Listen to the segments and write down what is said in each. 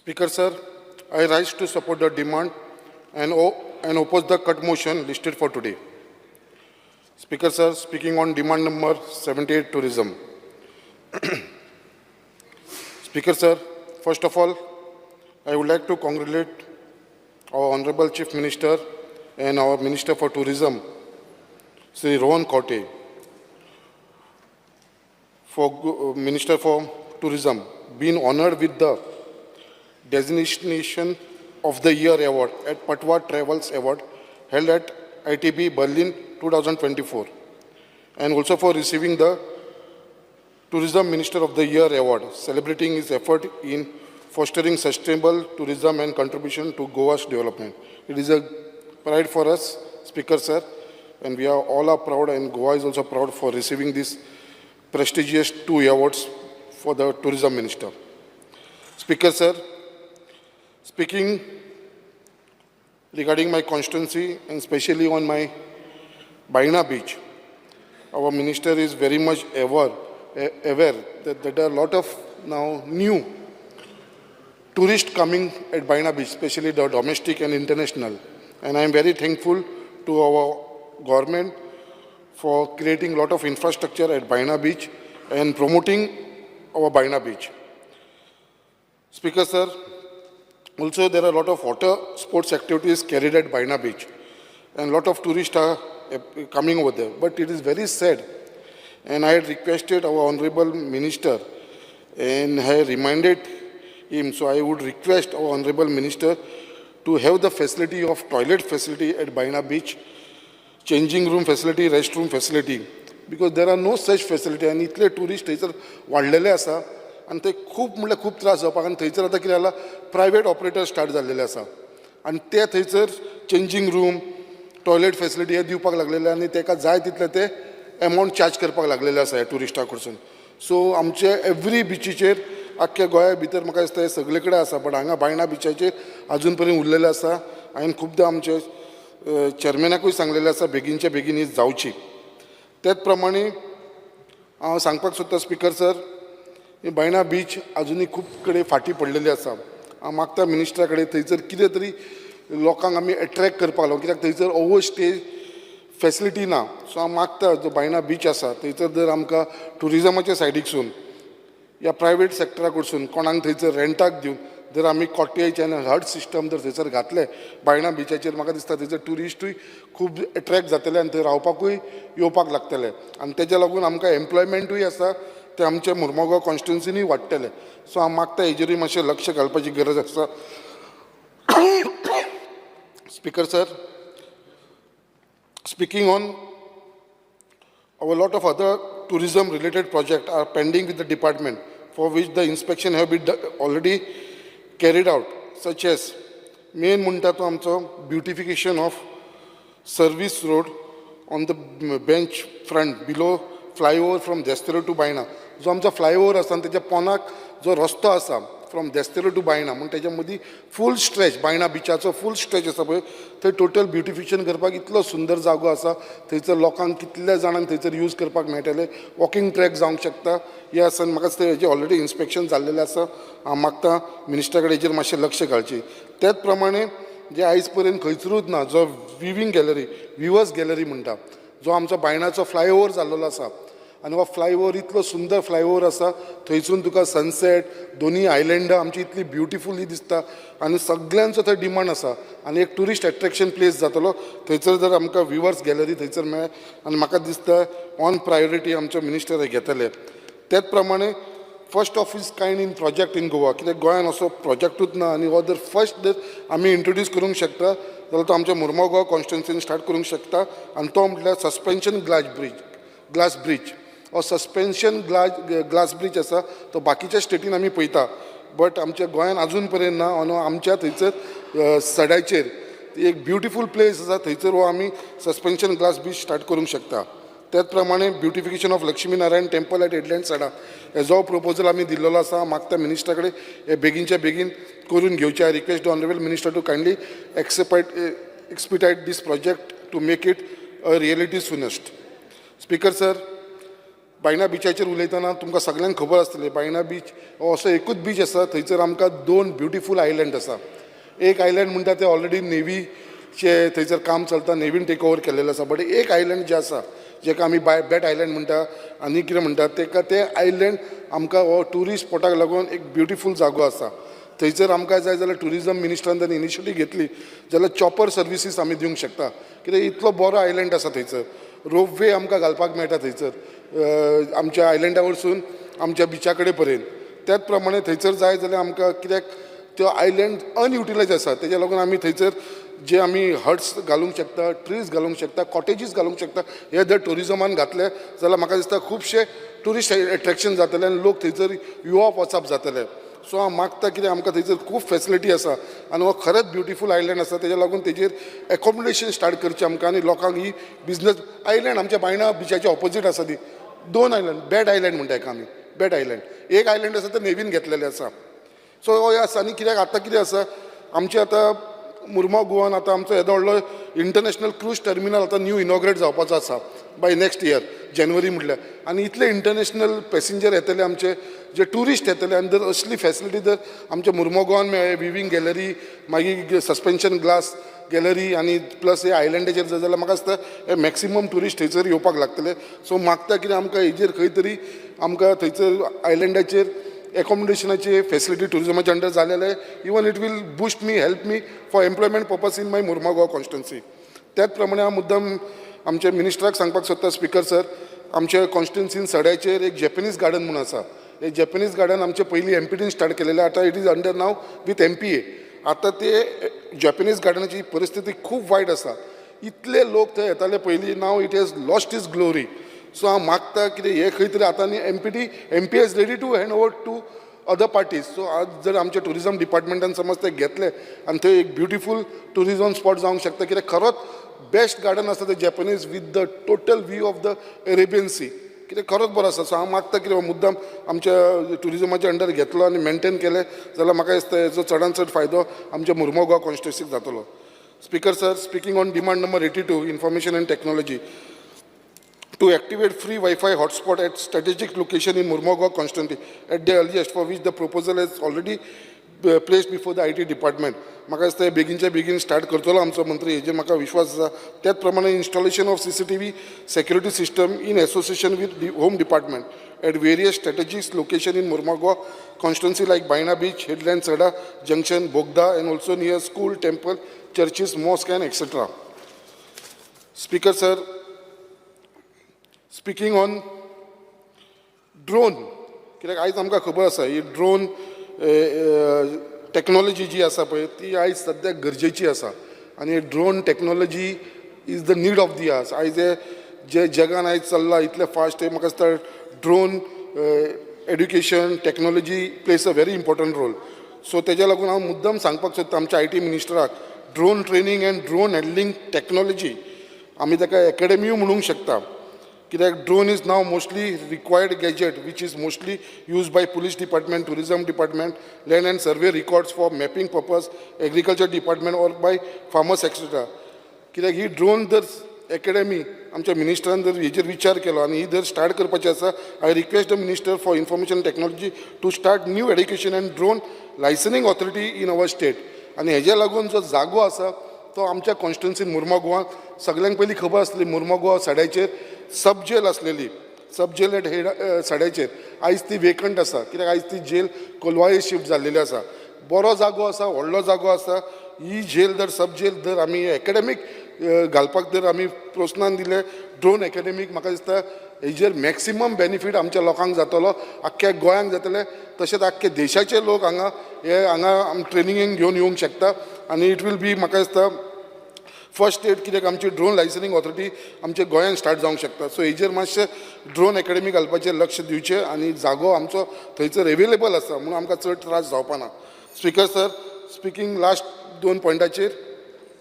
Speaker sir, I rise to support the demand and oppose the cut motion listed for today. Speaker sir, speaking on demand number 78, tourism. Speaker sir, first of all, I would like to congratulate our Honorable Chief Minister and our Minister for Tourism, Sri Rohan Khaunte, for Minister for Tourism, being honored with the Designation of the Year Award at Patwa Travels Award held at ITB Berlin 2024, and also for receiving the Tourism Minister of the Year Award, celebrating his effort in fostering sustainable tourism and contribution to Goa's development. It is a pride for us, Speaker sir, and we are all are proud, and Goa is also proud for receiving this prestigious two awards for the tourism minister. Speaker sir, speaking regarding my constituency and especially on my Baina Beach, our minister is very much aware that there are a lot of now new tourists coming at Baina Beach, especially the domestic and international. And I am very thankful to our government for creating a lot of infrastructure at Baina Beach and promoting our Baina Beach. Speaker sir, also there are a lot of water sports activities carried at Baina Beach and a lot of tourists are coming over there. But it is very sad, and I had requested our honorable minister and I reminded him, so I would request our honorable minister to have the facility of toilet facility at Baina Beach, changing room facility, restroom facility, because there are no such facility आनी इतले tourist थंयसर वाडलेले आसा आनी ते खूब म्हणल्यार खूब त्रास जावपाक. आनी थंयसर आतां कितें जाला, प्रायवेट ऑपरेटर स्टार्ट जाल्लेले आसा आनी ते थंयसर चेंजींग रूम, टॉयलेट फेसिलिटी हे दिवपाक लागलेले आनी ताका जाय तितले ते एमावंट चार्ज करपाक लागलेले आसा ह्या ट्युरिस्टा कडसून. सो आमचे एवरी बिचीचेर आख्ख्या गोंया भितर म्हाका दिसता हे सगळे कडेन आसा, बट हांगा बायणा बिचाचेर अजून पर्यंत उरलेले आसा. हांवें खुबदां आमचे चेअरमॅनाकूय सांगलेलें आसा, बेगीनच्या बेगीन ही जावची. त्याच प्रमाणे हांव सांगपाक सोदता, स्पिकर सर, ही बायणा बीच अजुनूय खूब कडेन फाटीं पडलेली आसा. हांव मागता मिनिस्टरा कडेन, थंयसर कितें तरी लोकांक आमी एट्रेक्ट करपाक लागून, कित्याक थंयसर ओवर स्टे फेसिलिटी ना. सो हांव मागता, जो बायणा बीच आसा थंयसर जर आमकां ट्युरिजमाच्या सायडीकसून या प्रायवेट सेक्टरा कडसून कोणाक थंयसर रेंटाक दिवन जर आमी कॉटेज आनी हट सिस्टम जर थंयसर घातले बायणा बिचाचेर, म्हाका दिसता थंयसर ट्युरिस्टूय खूब एट्रेक्ट जातले आनी थंय रावपाकूय येवपाक लागतले आनी तेज्या लागून आमकां एम्प्लॉयमेंटूय आसा ते आमच्या मुर्मगांव कॉन्स्टिट्युन्सीनूय वाडटले. सो हांव मागता, हेजेरूय मातशें लक्ष घालपाची गरज आसा. Speaker sir, speaking on our lot of other tourism related projects are pending with the department, for which the inspection have been already carried out, such as main म्हणटा तो आमचो beautification of service road on the beach front below flyover from Desterro to Baina. जो आमचो flyover आसा आनी तेच्या पोनाक जो रस्तो आसा फ्रॉम देस्तेरो टू बायणा, म्हूण तेच्या मदीं फूल स्ट्रेच बायणा बिचाचो फूल स्ट्रेच आसा पळय, थंय टोटल ब्युटिफिकेशन करपाक इतलो सुंदर जागो आसा. थंयसर लोकांक, कितल्या जाणांक थंयसर यूज करपाक मेळटलें, वॉकिंग ट्रॅक जावंक शकता. हे आसा आनी म्हाका दिसता हेजें ऑलरेडी इन्स्पेक्शन जाल्लेलें आसा. हांव मागता मिनिस्टरा कडेन हेजेर मातशें लक्ष घालचें. त्याच प्रमाणे जे आयज पर्यंत खंयसरूच ना, जो विवींग गॅलरी, विवर्स गॅलरी म्हणटा, जो आमचो बायणाचो फ्लायओवर जाल्लो आसा आनी हो फ्लायओवर इतलो सुंदर फ्लायओवर आसा, थंयसून तुका सनसेट, दोनी आयलंडां आमची इतली ब्युटिफुली दिसता आनी सगल्यांचो थंय डिमांड आसा आनी एक ट्युरिस्ट एट्रेक्शन प्लेस जातलो थंयसर जर आमकां विवर्स गॅलरी थंयसर मेळ्ळें. आनी म्हाका दिसता ऑन प्रायोरिटी आमचे मिनिस्टर हे घेतले. त्याच प्रमाणे first of its kind in project in Goa, कित्याक गोंयान असो प्रोजेक्टूच ना आनी हो जर फर्स्ट जर आमी इंट्रोड्यूस करूंक शकता जाल्यार तो आमच्या मुर्मगांव कॉन्स्टिट्युन्सीन स्टार्ट करूंक शकता. आनी तो म्हटल्यार suspension glass bridge. हो सस्पेन्शन ग्लास ब्रीज आसा, तो बाकीच्या स्टेटीन आमी पळयता, बट आमच्या गोंयान अजून पर्यंत ना. आनी आमच्या थंयसर सड्याचेर एक ब्युटिफूल प्लेस आसा, थंयसर हो आमी सस्पेन्शन ग्लास ब्रीज स्टार्ट करूंक शकता. त्याच प्रमाणे beautification of Lakshmi Narayan temple at Headland Sada, हेजो प्रपोजल आमी दिल्लेलो आसा. मागता मिनिस्टरा कडेन हे बेगीनच्या बेगीन करून घेवचें. I request the honourable minister to kindly expedite this project to make it a reality soonest. Speaker sir, Baina बिचाचेर उलयतना तुमकां सगल्यांक खबर आसतलें, बायणा बीच हो असो एकूच बीच आसा थंयसर आमकां दोन ब्युटिफूल आयलंड आसा. एक आयलंड म्हणटा ते ऑलरेडी नेवीचे थंयसर काम चलता, नेवीन टेक ओवर केल्लेलें आसा. बट एक आयलंड जें आसा, जेका आमी बाय बेट आयलंड म्हणटा आनी कितें म्हणटा तेका, ते आयलंड आमकां हो ट्युरिस्ट स्पॉटाक लागून एक ब्युटिफूल जागो आसा. थंयसर आमकां जाय जाल्यार ट्युरिजम मिनिस्टरान जर इनिशिएटीव घेतली जाल्यार चॉपर सर्विसीस आमी दिवंक शकता, कित्याक इतलो बरो आयलंड आसा. थंयसर रोपवे आमकां घालपाक मेळटा थंयसर आमच्या आयलंडा वरसून आमच्या बिचा कडेन पर्यंत. त्याच प्रमाणे थंयसर जाय जाल्यार आमकां, कित्याक त्यो आयलंड अनयुटिलायज आसा, तेज्या लागून आमी थंयसर जे आमी हट्स घालूंक शकता, ट्रीज घालूंक शकता, कॉटेजीस घालूंक शकता. हे जर ट्युरिजमान घातले जाल्यार म्हाका दिसता खुबशे ट्युरिस्ट एट्रेक्शन जातलें आनी लोक थंयसर येवप वचप जातलें. सो हांव मागता, कितें आमकां थंयसर खूब फेसिलिटी आसा आनी हो खरेंच ब्युटिफूल आयलंड आसा. तेज्या लागून तेजेर एकोमोडेशन स्टार्ट करचें आमकां आनी लोकांक ही बिजनस आयलंड आमच्या बायणा बिचाच्या ऑपोजीट आसा. ती दोन आयलंड, बेट आयलंड म्हणटा हेका आमी, बेट आयलंड. एक आयलंड आसा ते नेवीन घेतलेलें आसा. सो हो आसा. आनी कित्याक आतां कितें आसा, आमचें आतां मुरगांव गोवान आतां आमचो येदो व्हडलो इंटरनॅशनल क्रूज टर्मिनल आतां न्यू इनॉग्रेट जावपाचो आसा बाय नेक्स्ट इयर जानेवारी म्हटल्यार. आनी इतले इंटरनॅशनल पॅसेंजर येतले, आमचे जे ट्युरिस्ट येतले आनी जर असली फॅसिलिटी जर आमच्या मुरगांव गोवान मेळ्ळे, विवींग गॅलरी, मागीर सस्पेन्शन ग्लास गॅलरी आनी प्लस हे आयलंडाचेर जर जाल्यार म्हाका दिसता हे मॅक्सिमम ट्युरिस्ट थंयसर येवपाक लागतले. सो मागता कितें, आमकां हेजेर खंय तरी आमकां थंयसर आयलंडाचेर एकोमोडेशनाची फेसिलिटी ट्युरिजमाच्या अंडर जालेले, even it will boost me, help me for employment purpose in my Mormugao constituency. त्याच प्रमाणे हांव मुद्दम आमच्या मिनिस्टराक सांगपाक सोदता, स्पिकर सर, आमच्या कॉन्स्टिट्युन्सीन सड्याचेर एक जॅपनीज गार्डन म्हणून आसा. हे जॅपनीज गार्डन आमचे पयलीं एमपीटीन स्टार्ट केलेलें, आतां it is under now with MPA. आतां ते जॅपनीज गार्डनाची परिस्थिती खूब वायट आसा. इतले लोक थंय येताले पयलीं, now it has lost its glory. So हांव मागता कितें, हे खंय तरी आतां न्ही MPT, MPA is ready to hand over to other parties. So आज जर आमच्या ट्युरिजम डिपार्टमेंटान समज ते घेतले आनी थंय एक ब्युटिफूल ट्युरिजम स्पॉट जावंक शकता, कित्याक खरोच बेस्ट गार्डन आसा ते Japanese with the total view of the Arabian Sea. कितें खरोच बरो आसा. सो हांव मागता कितें, हो मुद्दाम आमच्या ट्युरिजमाच्या अंडर घेतलो आनी मेंटेन केलें जाल्यार म्हाका दिसता हेजो चडान चड फायदो आमच्या मुरगांव गोवा कॉन्स्टिट्युन्सीक जातलो. Speaker sir, speaking on demand number 82, information and technology, to activate free Wi-Fi hotspot at strategic location in Mormugao constituency at the earliest, for which the proposal has already placed before the IT department. म्हाका दिसता हे बेगीनच्या बेगीन start करतलो आमचो मंत्री, हेजेर म्हाका विश्वास आसा. त्याच प्रमाणे installation of CCTV security system in association with home department at various strategic location in Mormugao constituency like Baina Beach, Headland, Sada Junction, Bogda, and also near school, temple, churches, mosque and etc. Speaker sir, speaking on drone, कित्याक आयज आमकां खबर आसा, ही drone technology जी आसा पळय, ती आयज सद्याक गरजेची आसा आनी drone technology is the need of the hour. आयज हे जे जगान आयज चल्लां इतलें फास्ट, हे म्हाका दिसता drone education technology plays a very important role. So तेज्या लागून हांव मुद्दम सांगपाक सोदता आमच्या IT मिनिस्टराक, drone training and drone handling technology आमी ताका एकेडमीय म्हणूंक शकता, कित्याक drone is now mostly required gadget which is mostly use by police department, tourism department, land and survey records for mapping purpose, agriculture department or by farmers, etcetera. कित्याक ही drone जर academy आमच्या मिनिस्टरान जर हेजेर विचार केलो आनी ही जर स्टार्ट करपाची आसा, I request the minister for information technology to start new education and drone licensing authority in our state. आनी हेज्या लागून जो जागो आसा तो आमच्या कॉन्स्टिट्युन्सीन मुरगांव गोवा सगल्यांक पयलीं खबर आसली, मुरगांव गोवा सड्याचेर सब जेल आसलेली, सब जेल एट हेड सड्याचेर. आयज ती वेकंट आसा, कित्याक आयज ती जेल कोलवाळे शिफ्ट जाल्लेली आसा. बरो जागो आसा, व्हडलो जागो आसा. ही जेल जर, सब जेल जर आमी एकेडमीक घालपाक जर आमी प्रोत्साहन दिलें ड्रोन एकेडमीक, म्हाका दिसता हेजेर मॅक्सिमम बेनिफीट आमच्या लोकांक जातलो, आख्ख्या गोंयांक जातलें, तशेंच आख्खे देशाचे लोक हांगा हे हांगा ट्रेनिंगेक घेवन येवंक शकता. आनी it will be, म्हाका दिसता, फर्स्ट स्टेट, कित्याक आमची ड्रोन लायसनींग ऑथॉरिटी आमच्या गोंयांत स्टार्ट जावंक शकता. सो हेजेर मातशें ड्रोन एकेडमी घालपाचेर लक्ष दिवचें आनी जागो आमचो थंयसर एवेलेबल आसा म्हणून आमकां चड त्रास जावपा ना. स्पिकर सर, स्पिकींग लास्ट दोन पॉयंटाचेर,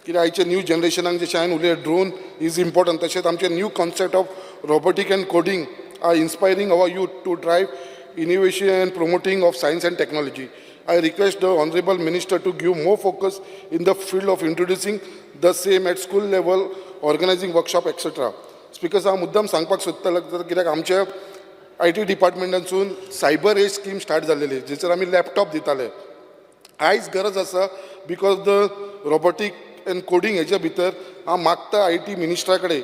कित्याक आयच्या न्यू जनरेशनाक जशें हांवें उलयलें, drone is important, तशेंच आमचे new concept of robotic and coding are inspiring our youth to drive innovation and promoting of science and technology. I request the Honorable Minister to give more focus in the field of introducing the same at school level, organizing workshop, etc. Speaker, हांव मुद्दम सांगपाक सोदतालो, कित्याक आमच्या IT डिपार्टमेंटांसून cyber age scheme start जाल्लेली, जेचेर आमी लॅपटॉप दिताले. आयज गरज आसा, because the robotic and coding हेच्या भितर हांव मागता IT मिनिस्टरा कडेन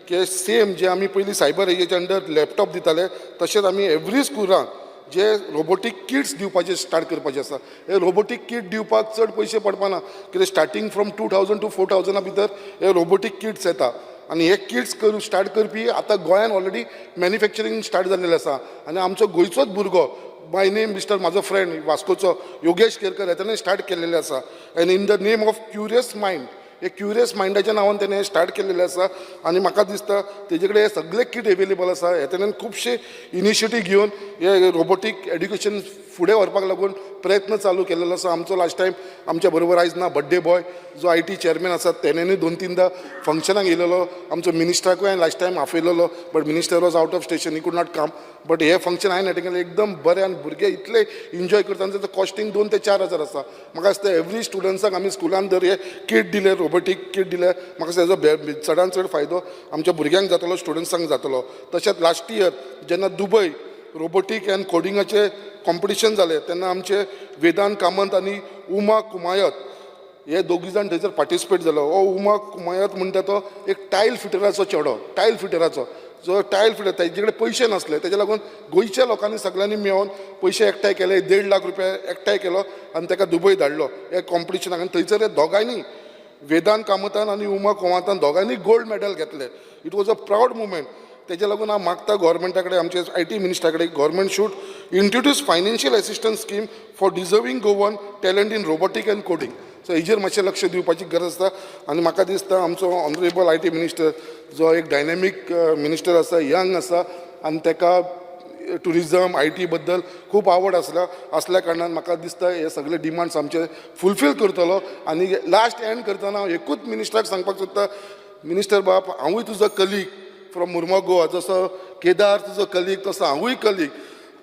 की सेम जे आमी पयलीं सायबर एजीच्या अंडर लॅपटॉप दिताले, तशेंच आमी एवरी स्कुलान जे रोबोटीक किट्स दिवपाचे स्टार्ट करपाचे आसा. हे रोबोटीक किट दिवपाक चड पयशे पडपाना, कित्याक starting from 2000 to 4000 भितर हे रोबोटीक किट्स येता. आनी हे किट्स करू स्टार्ट करपी आतां गोंयान ऑलरेडी मॅन्युफॅक्चरींग स्टार्ट जाल्लेलें आसा. आनी आमचो गोंयचोच भुरगो, बाय नेम मिस्टर, म्हाजो फ्रेंड वास्कोचो योगेश केरकर, हें स्टार्ट केल्लेलें आसा. And in the name of Curious Mind, हे क्युरियस मायंडाच्या नांवान तेणें स्टार्ट केल्लेलें आसा. आनी म्हाका दिसता तेजे कडेन हे सगळे किट एवेलेबल आसा. हे तेणें खुबशे इनिशिएटीव घेवन हे रोबोटीक एड्युकेशन फुडें व्हरपाक लागून प्रयत्न चालू केलेलो आसा. आमचो लास्ट टायम आमच्या बरोबर आयज ना बड्डे बॉय, जो IT chairman आसा, तेणेनूय दोन तिनदां फंक्शनाक येयलेलो. आमचो मिनिस्टराकूय हांवें लास्ट टायम आपयलेलो, but minister was out of station, he could not come. But hey function हांवें अटेंड केलें, एकदम बरें आनी भुरगे इतले एन्जॉय करता. आनी तेजो कॉस्टींग 2 ते 4 हजार आसा. म्हाका दिसता एवरी स्टुडंट्साक आमी स्कुलान जर हे किट दिले, रोबोटीक किट दिले, म्हाका दिसता हेजो चडान चड फायदो आमच्या भुरग्यांक जातलो, स्टुडंट्सांक जातलो. तशेंच लास्ट इयर जेन्ना दुबय रोबोटीक अँड कोडिंगाचे कॉम्पिटिशन जालें, तेन्ना आमचे वेदांत कामत आनी उमा कुमायत हे दोगी जाण थंयसर पार्टिसिपेट जालो. हो उमा कुमायत म्हणटा तो एक टायल फिटराचो चेडो, टायल फिटराचो जो टायल फिटर, तेजे कडेन पयशे नासले. तेजे लागून गोंयच्या लोकांनी सगळ्यांनी मेळोन पयशे एकठांय केले, 1.5 लाख रुपया एकठांय केलो आनी ताका दुबय धाडलो हे कॉम्पिटिशनाक. आनी थंयसर हे दोगांयनी, वेदांत कामतान आनी उमा कुमायतान, दोगांयनी गोल्ड मेडल घेतले. It was a proud moment. तेजे लागून हांव मागता गोवोरमेंटा कडेन, आमचे IT मिनिस्टरा कडेन, government should introduce financial assistance scheme for deserving Goan talent in robotic and coding. So हेजेर मातशें लक्ष दिवपाची गरज आसा. आनी म्हाका दिसता आमचो ऑनरेबल IT minister, जो एक डायनेमीक मिनिस्टर आसा, यंग आसा आनी ताका टुरिजम IT बद्दल खूब आवड आसल्या कारणान म्हाका दिसता हे सगळे डिमांड्स आमचे फुलफील करतलो. आनी लास्ट एंड करतना हांव एकूच मिनिस्टराक सांगपाक सोदता, मिनिस्टर बाब, हांवूय तुजो कलीग फ्रॉम मुरमो गोवा. जसो केदार तुजो कलीग, तसो हांवूय कलीग.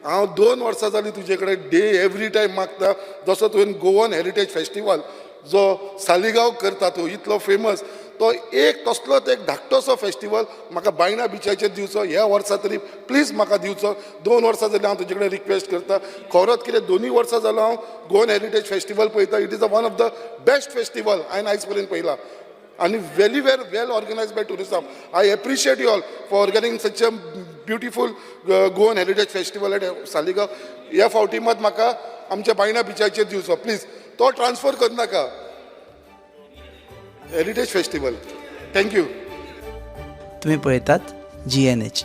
हांव 2 वर्सां जालीं तुजे कडेन डे एवरी टायम मागता, जसो तुवें गोवन हेरिटेज फेस्टिवल जो सालिगांव करता तूं इतलो फेमस, तो एक तसलोच एक धाकटोसो फेस्टिवल म्हाका बायणा बिचाचेर दिवचो ह्या वर्सा तरी, प्लीज म्हाका दिवचो. 2 वर्सां जालीं हांव तुजे कडेन रिक्वेस्ट करता. खरोच कितें दोनूय वर्सां जालो हांव गोवन हेरिटेज फेस्टिवल पळयता. It is a one of the best festival हांवें आयज पर्यंत पळयला आनी very well well organized by tourism. I appreciate you all for organizing such a beautiful Goan Heritage Festival at Saligao. ह्या फावटी मात म्हाका आमच्या बायणा बिचाचेर दिवचो प्लीज, तो ट्रान्सफर करनाका heritage festival. Thank you. तुम्ही पळयतात जीएनएच.